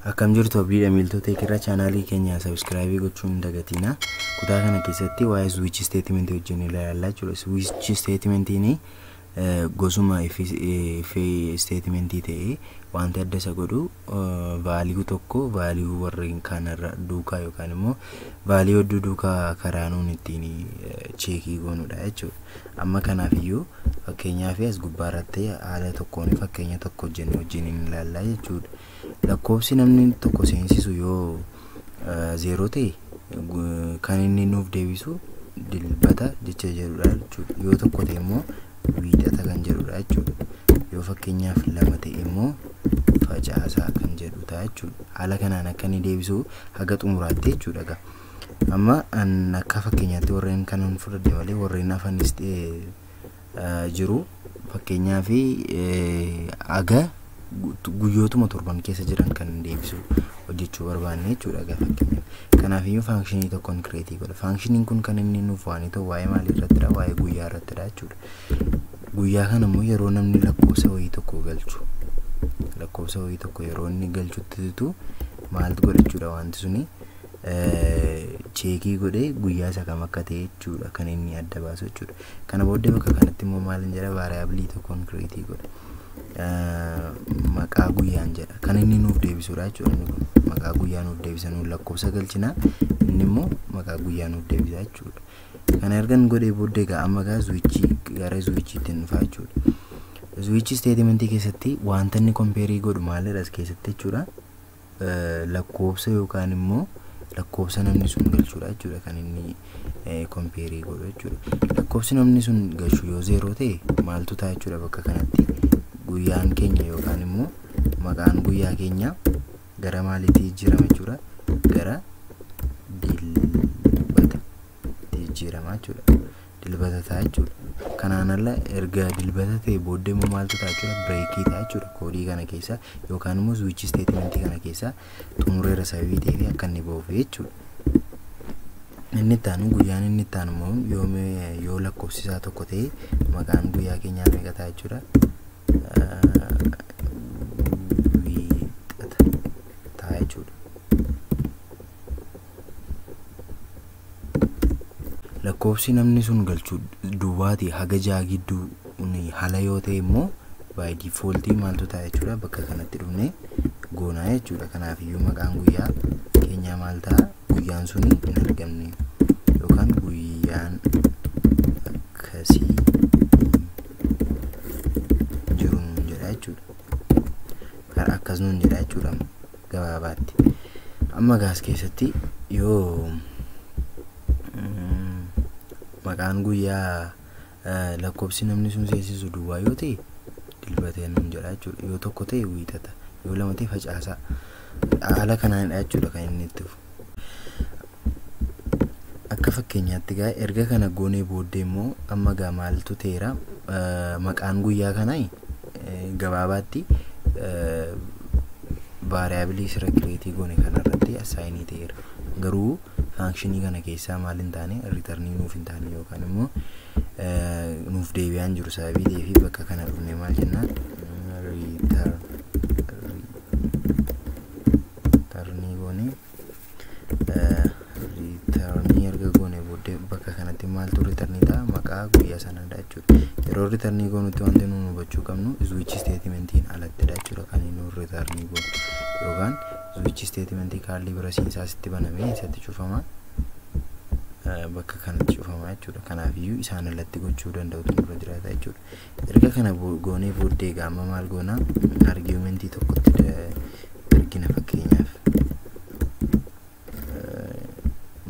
Akkam jirtu abdiidha miiltota ekeraa chaanaalii keenya subscribe gochuun hin dagatinaa. Kutaa kana keessatti waa'ee switch statement wajjin ilaallaa jechuudha. Switch statementiin gosuma if statementii ta'ee wanti adda isa godhu value tokko value warreen kanarra duukaa yookaan immoo value hedduu duukaa karaa nuun ittiin check goonudha jechuudha. Amma kanaaf iyyuu fakkeenyaaf as gubbaarratti haala tokkoon fakkeenya tokko hojjennee wajjin ilaallaa jechuudha. Lakkoofsi namni tokko seensisu yoo 0 ta'e kan inni nuuf deebisu dilbata jecha jedhudha jechuudha. Yoo tokko ta'e immoo wiixata kan jedhudha jechuudha. Yoo fakkeenyaaf 2 ta'e immoo facaasaa kan jedhu ta'a jechuudha. Haala kanaan akka inni deebisu haga xumuraatti jechuudha egaa. Amma akka fakkeenyaatti warreen kanan fudhadhe malee warreen hafanis jiru. Fakkeenyaaf haga guyyootuma torban keessa jiran kan deebisu hojjechuu barbaanne jechuudha egaa fakkeenyaaf. Kanaaf iyyuu faankishinii tokkoon kireetii godha. Faankishiniin kun kan inni nuuf waan ta'u waa'ee maalii irrattidha? Waa'ee guyyaa irrattidha jechuudha. Guyyaa kana immoo yeroo namni lakkoofsa wayii tokko galchu, lakkoofsa wayii tokko yeroo inni galchutti maaltu godha jechuudha wanti suni cheekii godhee guyyaa isa kam akka ta'e jechuudha kan inni adda baasu jechuudha. Kana booddee bakka kanatti immoo maal hin jedha vaariyaabilii tokkoon kireetii godha. Maqaa guyyaan jedha kan inni nuuf deebisudha jechuudha. Inni kun maqaa guyyaa nuuf deebisa, nuuf lakkoofsa galchina, inni immoo maqaa guyyaa nuuf deebisa jechuudha. Kana ergan godhee booddee egaa amma egaa switchii gara switchiitti dhufa jechuudha. Switch statementii keessatti wanta inni kompeerii godhu maalidha as keessatti jechuudha. Lakkoofsa yookaan immoo lakkoofsa namni sun galchudha jechuudha kan inni kompeerii godhu jechuudha. Lakkoofsi namni sun galchu yoo 0 ta'e maaltu ta'a jechuudha bakka kanatti guyyaan keenya yookaan immoo maqaan guyyaa keenya gara maaliitti jijjiirama jechuudha? Gara dilbataatti jijjiirama jechuudha. Dilbata ta'a jechuudha. Kanaan ala erga dilbata ta'e booddee immoo maaltu ta'a jechuudha? Bireekii ta'a jechuudha. Koodii kana keessa yookaan immoo switch statementii kana keessa xumureera sababii ta'eef akka inni ba'uuf jechuudha. Inni itti aanu guyyaan inni itti aanu immoo yoo lakkoofsi isaa tokko ta'e maqaan guyyaa keenyaa meeqa ta'a jechuudha? Wiixata ta'a jechuudha. Lakkoofsi namni sun galchu duwwaatii haga 6 gidduu haala yoo ta'e immoo by default maaltu ta'a jechuudha bakka kanatti dhufnee goonaa jechuudha. Kanaaf iyyuu maqaan guyyaa keenyaa maal ta'a? Guyyaan suni hin argamne yookaan guyyaan akkasii jiru nuun jedha jechuudha. Akkas nuun jedha jechuudha gabaabaatti. Amma gaas keessatti yoo maqaan guyyaa lakkoofsi namni sun seensisu duwwaa yoo ta'e dilbata nuun jedha jechuudha. Yoo tokko ta'e wiixata, yoo 2 ta'e facaasaa. Haala kanaanidha jechuudha kan inni itti dhufu. Akka fakkeenyaatti egaa erga kana goonee booddee immoo amma egaa maaltu ta'eera? Maqaan guyyaa kanaa gabaabaatti vaariyaabilii sirra kireetii goone kanarratti assaayinii ta'eera. Garuu faankishinii kana keessaa maal hin taane riitarnii nuuf hin taane yookaan immoo nuuf deebi'aan jiru sababii ta'eef bakka kana dhufnee maal jennaa? Riitarnii goone riitarnii erga goone booddee bakka kanatti maaltu riitarnii ta'a? Maqaa guyyaa sanaadha jechuudha. Yeroo riitarnii goonutti wanti nuun hubachuu qabnu switch statementiin alattidha jechuudha kan inni nuun riitarnii goonu yookaan switch statementii kaarlii bira siinsaa sitti banamee isatti cufama bakka kanatti cufama jechuudha. Kanaaf iyyuu isaan alatti gochuu danda'utu nurra jiraata jechuudha. Erga kana goonee booddee egaa amma maal goona? Argumentii tokkotti ergina. Fakkeenyaaf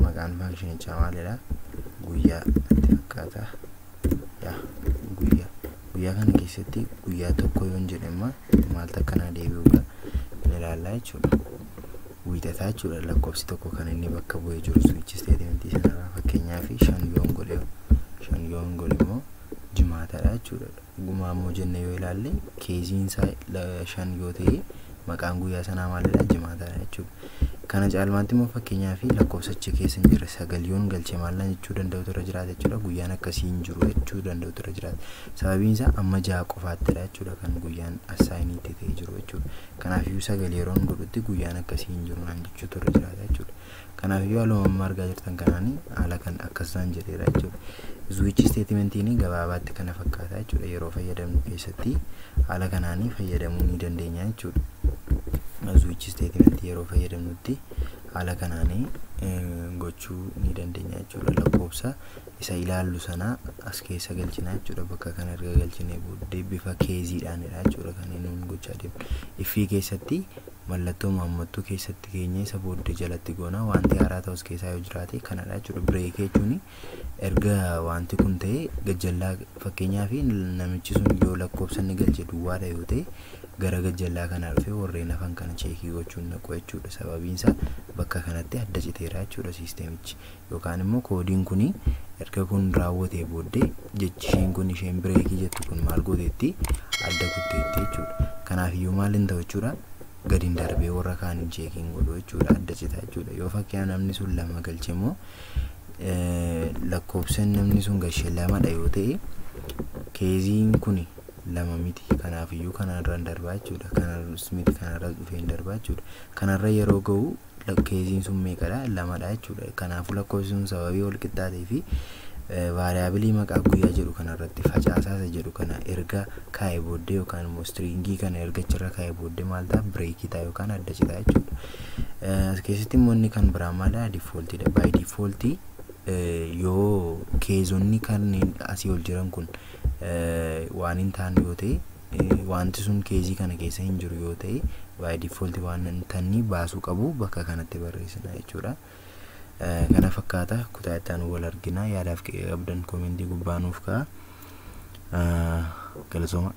maqaan faankishinichaa maalidha? Guyyaa natti fakkaata. Yaa guyyaa. Guyyaa kana keessatti guyyaa tokko yoon jedhe immoo maaltu akkanaa deebi'uudha ni ilaallaa jechuudha. Wiixataa jechuudha lakkoofsi tokko kan inni bakka bu'ee jiru switch statementii sanarraa. Fakkeenyaaf 5 yoon godhe 5 yoon godhe immoo jimaatadha jechuudha. Gumaa immoo jennee yoo ilaalle keeziin isaa 5 yoo ta'e maqaan guyyaa sanaa maalidha? Jimaatadha jechuudha. Kana caalmaatti immoo fakkeenyaaf lakkoofsa achi keessa hin jirre 9 yoon galche maal naan jechuu danda'utu irra jiraata jechuudha. Guyyaan akkasii hin jiru jechuu danda'utu irra jiraata. Sababiin isaa amma 6 qofaattidha jechuudha kan guyyaan assaayiniitti ta'ee jiru jechuudha. Kanaafiyyuu 9 yeroon godhutti guyyaan akkasii hin jiru naan jechuutu irra jiraata jechuudha. Kanaafiyyuu haaluma amma argaa jirtan kanaanii haala kan akkasaan jedheera jechuudha. Switch statementiin gabaabaatti kana fakkaata jechuudha. Yeroo fayyadamnu keessatti haala kanaanii fayyadamuu ni dandeenya jechuudha. Switch statement yeroo fayyadamnutti haala kanaanii gochuu ni dandeenya jechuudha. Lakkoofsa isa ilaallu sana as keessa galchina jechuudha. Bakka kana erga galchinee booddee bifa keeziidhaanidha jechuudha kan inni nuun gochaa deemnu. Ifii keessatti mallattoo maammattuu keessatti keenya isa booddee jalatti goona. Wanti haaraa ta'us keessaa yoo jiraate kanadha jechuudha. Bireekii jechuun erga wanti kun ta'e gajjallaa, fakkeenyaaf namichi sun yoo lakkoofsa inni galche duwwaadha yoo ta'e, gara gajjallaa kanaa dhufee warreen hafan kana cheekii gochuun naqu jechuudha. Sababiin isaa bakka kanatti adda citeera jechuudha siistemichi. Yookaan immoo koodiin kuni erga kun raawwatee booddee jechi isheen kun isheen bireekii jettu kun maal gooteetti adda kutteetti jechuudha. Kanaafiyyuu maal hin ta'u jechuudha, gadi hin darbee warra kaaniin cheekiin godhu jechuudha, adda cita jechuudha. Yoo fakkeenyaaf namni sun 2 galche immoo, lakkoofsa namni sun galche 2dha yoo ta'e, keeziin kuni 2 miti, kanaafiyyuu kanarra hin darbaa jechuudha. Kanarras miti, kanarras dhufee hin darbaa jechuudha. Kanarra yeroo ga'u keeziin sun meeqadha? 2dha jechuudha. Kanaafuu lakkoofsi sun sababii wal qixxaatee fi vaariyaabilii maqaa guyyaa jedhu kanarratti facaasaa isa jedhu kana erga kaa'ee booddee, yookaan immoo istiriingii kana erga achirra kaa'ee booddee maal ta'a? Bireekii ta'a yookaan adda citaa jechuudha. As keessatti immoo inni kan biraa maalidha? Difooltiidha. Baay difooltii yoo keezonni kanneen asii ol jiran kun waan hin taane yoo ta'e, wanti sun keezii kana keessa hin jiru yoo ta'e, baay difooltii waan hin tanni baasuu qabu bakka kanatti barreessina jechuudha. Kana fakkaata. Kutaa itti aanu wal argina. Yaadaaf qe'ee qabdan koomentii gubbaa nuuf ka'a. Galatooma.